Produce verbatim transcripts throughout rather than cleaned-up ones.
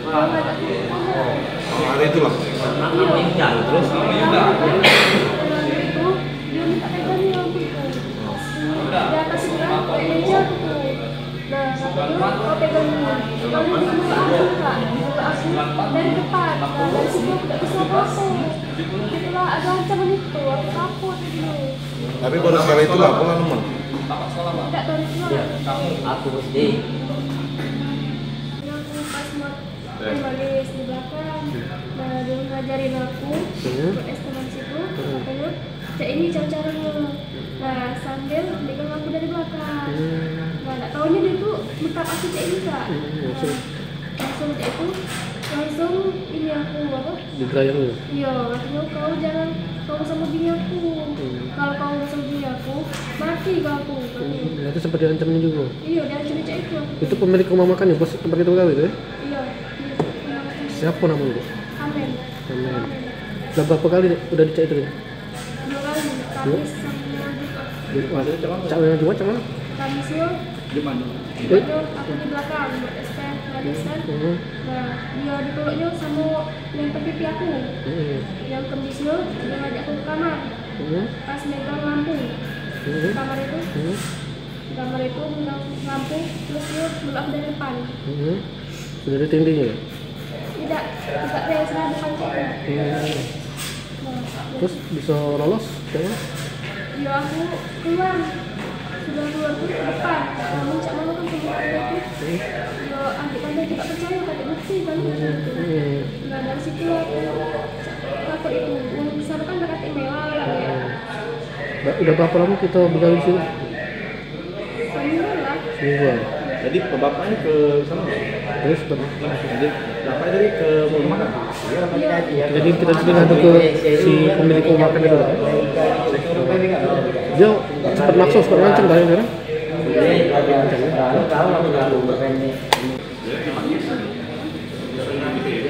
Hari itulah. Terus? Itu, dia minta pegang lampu itu. Dia kasih bilang, kayak meja aku tuh. Nah, katanya, kau pegang ini. Kalau dia dulu aku, Kak. Dulu aku dari depan. Nah, dari situ aku tak bisa apa-apa. Itulah, ada ancaman itu. Aku takut itu. Tapi baru sekali itulah, aku lah nemen. Tidak tahu itu. Aku S D. Yang aku pas mau Yang baris di belakang. Nah, dia ngajarin aku buat es teman situ, katanya, "Cak ini cara-caranya." Nah, sambil megang aku dari belakang. Nah, tak taunya dia tuh mekap aku cak ini, Kak. Nah, langsung cak itu, langsung ini aku, apa? Digerayang tu? Iya, katanya, "Kau jangan, kau sama bini aku. Kalau kau sama bini aku, mati kau aku," katanya. Nah, itu sempat diancamnya juga? Iya, diancam cak itu. Itu pemilik rumah makan ya, bos tempat kita begawe itu ya? Iya, iya. Siapa namanya? Amin. Amin. Udah berapa kali udah dicak itu? Dua kali, Kamis sama Jumat. Cak mana Jumat, cak mana? Kamisnya Jumat. Itu aku di belakang buat S P Kamis kan. Nah, dia dipeluknya sama yang pipi aku. Yang Kamisnya dia ngajak aku ke kamar. Pas megang lampu di kamar itu. Di kamar itu megang lampu, terus dia meluk aku dari depan. Sudah ada tindihnya? Tidak, tidak ada yang serah depan cek. Nah, terus bisa lolos? Cak mana? Ya, aku keluar. Sudah keluar pun ke depan. Namun cak mana kan semua ada itu. Ya, adik tante tidak percaya, kata bukti kan. Nah, dari situ aku takut itu. Uang besar kan dekat mewah kan ya. Ba-, udah berapa lama kita begawe di sini? Semingguan lah. Semingguan. Jadi bapaknya ke sana? Terus ber- Jadi bapaknya tadi ke rumah makan? Iya. Jadi kita sini ngadu ke si pemilik rumah makan itu. Dia cepat maksa, cepat ngancam tadi kan?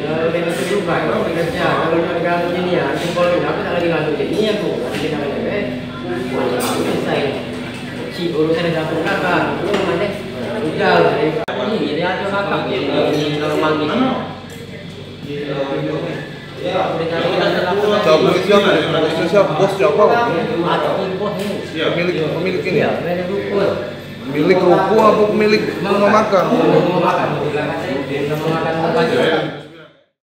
Kalau dia itu berubah, kalau dia kerja, kalau dia galau gini ya, nanti kalau dia ngaku tak lagi ngaku jadi ni aku, nanti dia nak kata, eh, aku selesai. Si urusan di dapur belakang, lu mana? Udah, ini dia ada kakak, ini kalau manggil. Cabut siapa? Bosnya siapa? Bos siapa? Pemilik, pemilik ini. Pemilik ruko apa pemilik rumah makan?